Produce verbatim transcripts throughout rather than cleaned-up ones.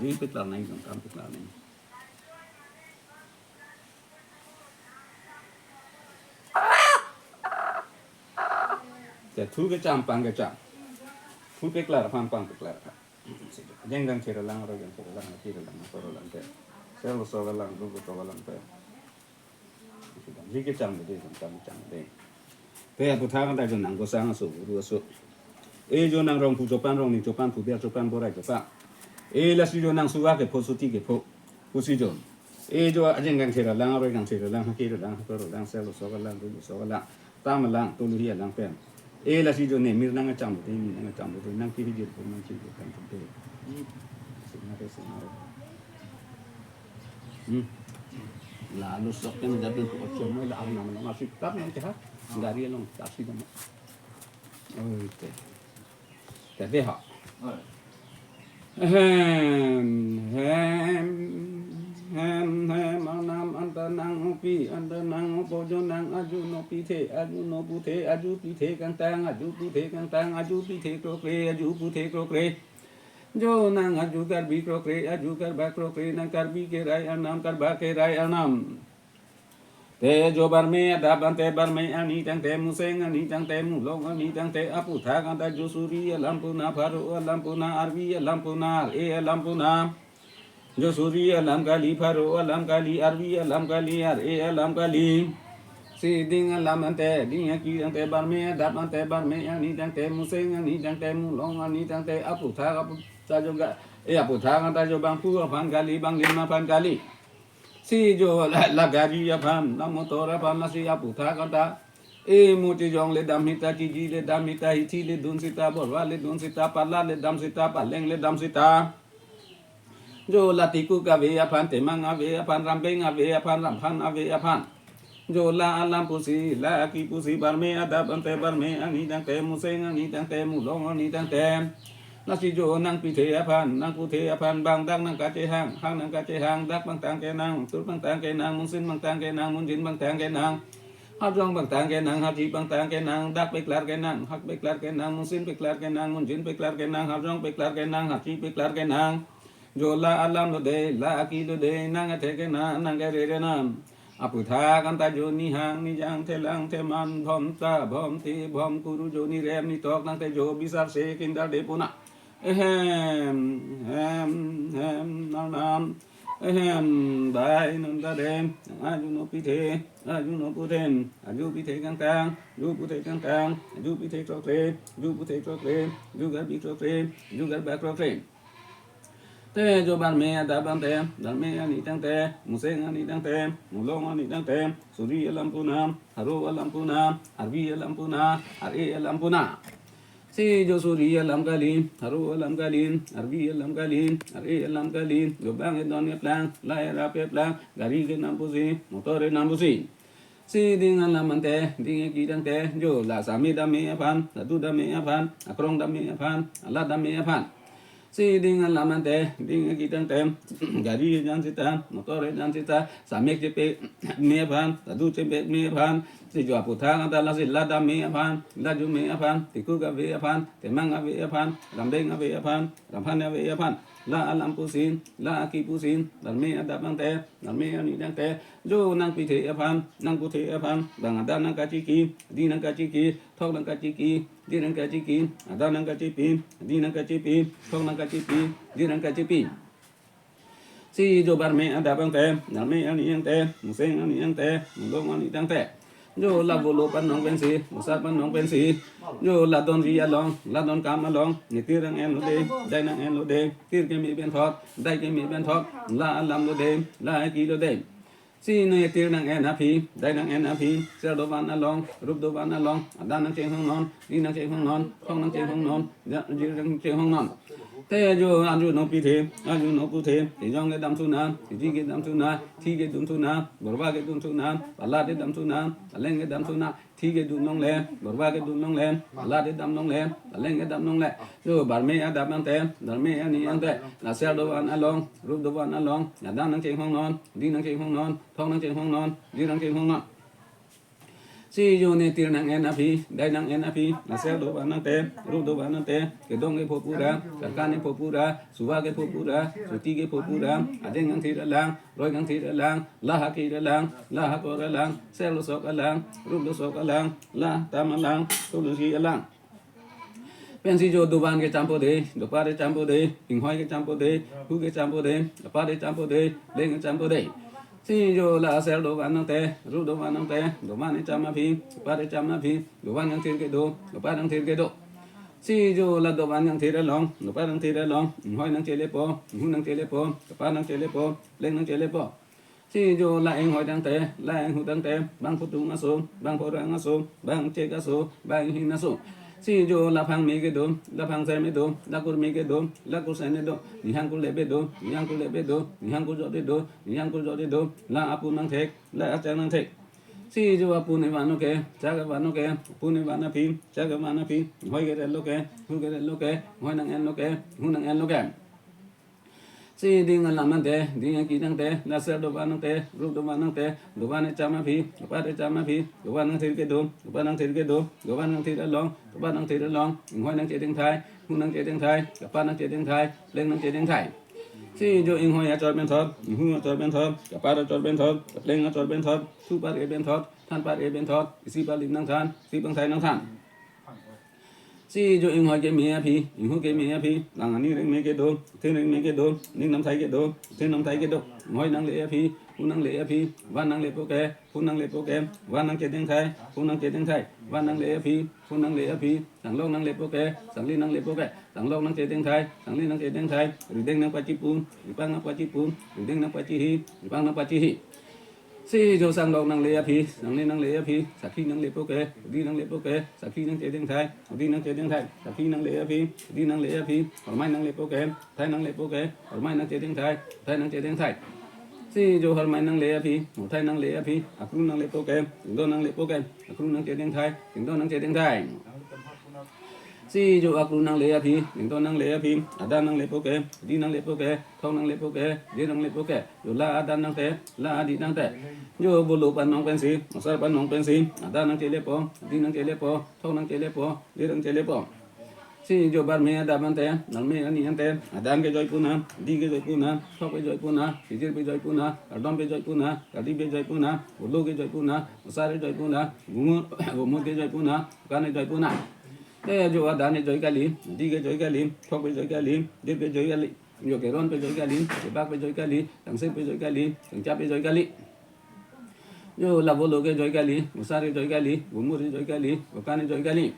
Ri peklar nang, jong kam peklar nang. Te thu kecham, pang kecham. Thu peklar aphan, pang peklar aphan. Jeng jang chera lang, ro jang chera lang, haki ra lang, ator ra lang te. Sel so ra lang, ru so ra lang te. Ji kecham de, jong kam cham de. Te aputhak anta jo nang kosang aso, ru aso. E jo nang rong pu chopan, rong ni chopan, pu biar chopan, borai chopan. E lasi jo nang suwa kepho, suti kepho. Pusi jo. E jo ajeng kangthir alang, aroi kangthir alang, haki alang, hator alang, sel so alang, ru so alang, tam alang, tuluhi alang pen. E lasi jo ne mir nang acham te, mir nang acham te, nang kiri jir pun nang kiri kan te. Singare, singare. Hmm. Lalu sok kan jadi ko chom la arnam nang masih tap nang keha. Dari along taksi dam. Oh, te. Tadi ha. Ahem, hem, hem, hem, anam, anta nang upi, anta nang upo, jo nang aju no pithe, aju no puthe, aju pithe kangtang, aju puthe kangtang, aju pithe krokre, aju puthe krokre. Jo nang aju Karbi krokre, aju Karbak krokre, nang Karbi kerai anam, Karbak kerai anam. Te jo barme adap ante barme ani tangte, museng ani tangte, mulong ani tangte, aputhak anta jo suri alam puna, pharo alam puna, arvi alam puna, ar-e alam puna. Jo suri alam kali, pharo alam kali, arvi alam kali, ar-e alam kali. Si ding alam ante, ding aki tangte, barme adap ante, barme ani tangte, museng ani tangte, mulong ani tangte, aputhak aputhak jo ga, e aputhak anta jo bangphu aphan kali, banglim aphan kali. Si jo la, la gari aphan, la motor aphan, lasi aputhak anta. E muti jong le dam hita, kiji le dam hita, hithi le dun sita, borwa le dun sita, pala le dam sita, paleng le dam sita. Jo la tiku kave aphan, temang ave aphan, rambeng ave aphan, ramphan ave aphan. Jo la alam pusi, la aki pusi, barme adap ante, barme ani tangte, museng ani tangte, mulong ani tangte. Lasi jo nang pithe aphan, nang puthe aphan, bang dak nang kachehang, hang nang kachehang, dak bangtang kenang, tur bangtang kenang, munsin bangtang kenang, munjin bangtang kenang, harjong bangtang kenang, haji bangtang kenang, dak peklar kenang, hak peklar kenang, munsin peklar kenang, munjin peklar kenang, harjong peklar kenang, haji peklar kenang. Jo la alam lo de, la aki lo de, nang athe kenang, nang kere kenang. Aputhak anta jo nihang nijang thelang theman bhom ta bhom te bhom kuru jo nirem nitok nangte jo bisar se kindar de puna. Ehem, hem, hem, nam, nam. Ehem, bai, nam ta de. Aju no pithe, aju no puthen, aju pithe kangkang, ju puthe kangkang, ju pithe krokre, ju puthe krokre, ju garbi krokre, ju garba krokre. Te jo barme adap ante, barme ani tangte, museng ani tangte, mulong ani tangte, suri alam puna, haro alam puna, arvi alam puna, ar-e alam puna. Si jo suri alam kali, haro alam kali, arvi alam kali, ar-e alam kali, jo bang edon eplang, la erap eplang, gari kenam pusi, motor enam pusi. Si ding alam ante, ding aki tangte, jo la same dame aphan, ladu dame aphan, akrong dame aphan, ala dame aphan. Si ding alam ante, ding aki tangte, gari ejan sita, motor ejan sita, samek chepe me aphan, ladu chepe me aphan, si jo aputhak anta lasi la dame aphan, la jume aphan, tiku kave aphan, temang ave aphan, rambeng ave aphan, ramphan ave aphan, la alam pusi, la aki pusi, barme adap ante, barme ani tangte, jo nang pithe aphan, nang puthe aphan, bang adan nang kachiki, di nang kachiki, thok nang kachiki, di nang kachiki, adan nang kachipi, di nang kachipi, thok nang kachipi, di nang kachipi. Si jo barme adap ante, barme ani ante, museng ani ante, mulong ani tangte. Jo la bolo pan nong pensi, bosar pan nong pensi. Jo la don ri along, la don kam along, ne tir nang en lo de, dai nang en lo de, tir keme pen thot, dai keme pen thot, la alam lo de, la aki lo de. Si ne tir nang en aphi, dai nang en aphi, ser do van along, rup do van along, adan nang chenghong non, ri nang chenghong non, thong nang chenghong non, ja, jir nang chenghong non. Te jo aju no pithe, aju no puthe, te jong kedam suna, te ji kedam suna, thi kedun suna, borwa kedun suna, pala kedam suna, paleng kedam suna, thi kedun longle, borwa kedun longle, pala kedam longle, paleng kedam longle. Jo barme adap ante, barme ani ante, la ser do van along, rup do van along, adan nang chenghong non, ri nang chenghong non, thong nang chenghong non, jir nang chenghong non. Si jo netir nang-en aphi, dai nang-en aphi, laser do van nangte, rup do van nangte, kedong kepho pura, karkan kepho pura, suva kepho pura, suti kepho pura, adeng kangthir alang, roi kangthir alang, la hakir alang, la hakor alang, ser losok alang, rup losok alang, la tam alang, tulsi alang. Pensi jo dovan kechampo de, dopat kechampo de, inghoi kechampo de, hu kechampo de, apat kechampo de, leng kechampo de. Si jo laser dovan nangte, rup dovan nangte, dovan kecham aphi, dopat kecham aphi, dovan kangthir kedo, dopat kangthir kedo. Si jo la dovan kangthir along, dopat kangthir along, inghoi nangchelepo, hu nangchelepo, apat nangchelepo, leng nangchelepo. Si jo la inghoi tangte, la inghu tangte, bang phutung aso, bang phorang aso, bang chek aso, bang hin aso. Si jo la phang me kedo, la phang sem kedo, la kur me kedo, la kur sen kedo, nihang kur lebe do, nihang kur lebe do, nihang kur jot kedo, nihang kur jot kedo, la apun nangthek, la achak nangthek. Si jo apun evan lo ke, chak evan lo ke, apun evan aphi, chak evan aphi, hoi ke rel lo ke, hu ke rel lo ke, hoi nang-en lo ke, hu nang-en lo ke. Si ding alam ante, ding aki tangte, laser dovan nangte, rup dovan nangte, dovan kecham aphi, dopat kecham aphi, dovan kangthir kedo, dovan kangthir kedo, dovan kangthir along, dovan kangthir along, inghoi nangchedeng thai, hu nangchedeng thai, kapat nangchedeng thai, pleng nangchedeng thai. Si jo inghoi achor benthot, inhu achor benthot, kapat achor benthot, kapleng achor benthot, supat ke benthot, thanpat ke benthot, isi palim nangthan, isi pangthai nangthan. Si jo inghoi keme aphi, inhu keme aphi, lang ani reng me kedo, thin reng me kedo, ning namthai kedo, thin namthai kedo, inghoi nangle aphi, hu nangle aphi, van nanglepo ke, phu nanglepo ke, van nangchedeng thai, phu nangchedeng thai, van nangle aphi, phu nangle aphi, sanglok nanglepo ke, sangli nanglepo ke, sanglok nangchedeng thai, sangli nangchedeng thai, rideng nangpachipu, ripang nangpachipu, rideng nangpachihi, ripang nangpachihi. Si jo sanglok nangle aphi, sangli nangle aphi, sakhi nanglepo ke, hudi nanglepo ke, sakhi nangchedeng thai, hudi nangchedeng thai, sakhi nangle aphi, hudi nangle aphi, hormai nanglepo ke, thai nanglepo ke, hormai nangchedeng thai, thai nangchedeng thai. Si jo hormai nangle aphi, thai nangle aphi, akru nanglepo ke, kingdon nanglepo ke, akru nangchedeng thai, kingdon nangchedeng thai. Si jo akru nangle aphi, kingdon nangle aphi, adan nanglepo ke, hudi nanglepo ke, thok nanglepo ke, dir nanglepo ke. Jo la adan tangte, la adih tangte. Jo bulu panong pensi, osar panong pensi, adan nangchelepo, adih nangchelepo, thok nangchelepo, dir nangchelepo. Si jo barme adap ante, barme ani ante, adan kejoi puna, adih kejoi puna, thok kejoi puna, kejir kejoi puna, kardom kejoi puna, kardip kejoi puna, bulu kejoi puna, osar kejoi puna, gumur, gumur kejoi puna, kan kejoi puna. Te jo adan kejoi kali, adih kejoi kali, thok kejoi kali, dir kejoi kali, jo keron kejoi kali, kebak kejoi kali, kangsep kejoi kali, kangchap kejoi kali. Jo la bulu kejoi kali, osar kejoi kali, gumur kejoi kali, okan kejoi kali.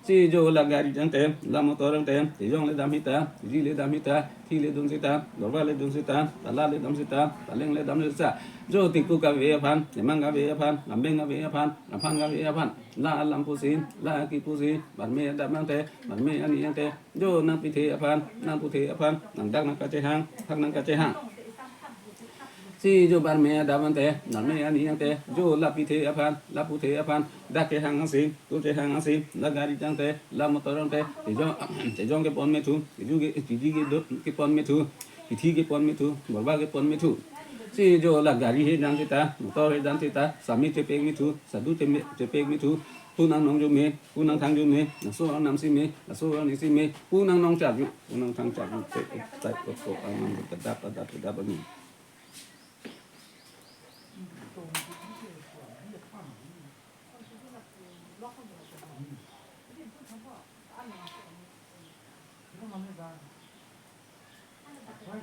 Si jo la gari tangte, la motor tangte, tejong le dam hita, teji le dam hita, thi le dun sita, dorba le dun sita, tala le dam sita, taleng le dam sita. Jo tiku kave aphan, temang kave aphan, lambeng kave aphan, laphan kave aphan. La alam pusi, la aki pusi, barme adap tangte, barme ani tangte, jo nangpithe aphan, nangputhe aphan, nangdak nangkachehang, thak nangkachehang. Si jo barme adap tangte, barme ani tangte, jo la pithe aphan, la puthe aphan, dak kehang asi, tu kehang asi, la gari tangte, la motor tangte, tejong, tejong kepon methu, teju ke, teji kedo, kepon methu, kithi kepon methu, borba kepon methu. Si jo la gari he dan sita, motor he dan sita, sami chepek methu, sadu cheme-, chepek methu, pu nangnong jo me, pu nangthang jo me, laso arnam si me, laso arni si me, pu nangnong char jo, pu nangthang char jo, te, tai, ko, ko, arnam kedap, kedap, kedap ani.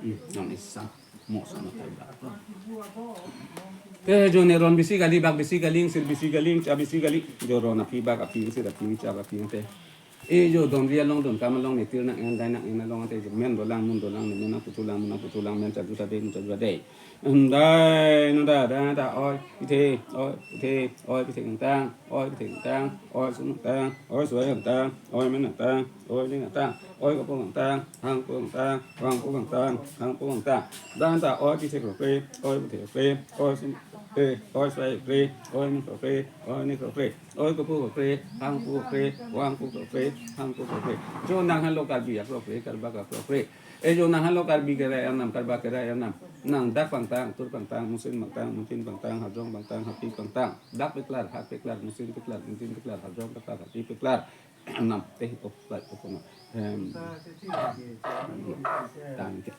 Hmm, non isa mo sa na thai ba. Te jo ne ron bisi kali, bak bisi kali, ingsir bisi kali, ingcha bisi kali. Jo ron aphi, bak aphi, ingsir aphi, ingcha aphi te. E jo donri along, donkam along, netir nang-en, dai nang-en along ante jo men dolang, mun dolang, ne men nangputhulang, mun nangputhulang, men charju ta dei, mun charju ta dei. Em, dai, nang da, da, da, oi, pithe, oi, pithe, oi, pithe kangtang, oi, pithe kangtang, oi, sum kangtang, oi, suai kangtang, oi, men kangtang, oi, ning kangtang, oi, kapu kangtang, hang kapu kangtang, hang kapu kangtang, hang kapu kangtang. Dan ta, oi, pithe krokre, oi, pithe krokre, oi, sum, eh, oi, suai krokre, oi, ning krokre, oi, ning krokre, oi, kapu krokre, hang kapu krokre, hang kapu krokre, hang kapu krokre. Jo nang halo Karbi akrokre, Karbak akrokre. E jo nang halo Karbi kerai arnam, Karbak kerai arnam. Nang dak pangtang, tur pangtang, musin pangtang, mutin pangtang, hajong pangtang, hapi pangtang. Dak peklar, hak peklar, musin peklar, mutin peklar, hajong peklar, hapi peklar. Nam teh op, like, op, op. Hem. Tang ke.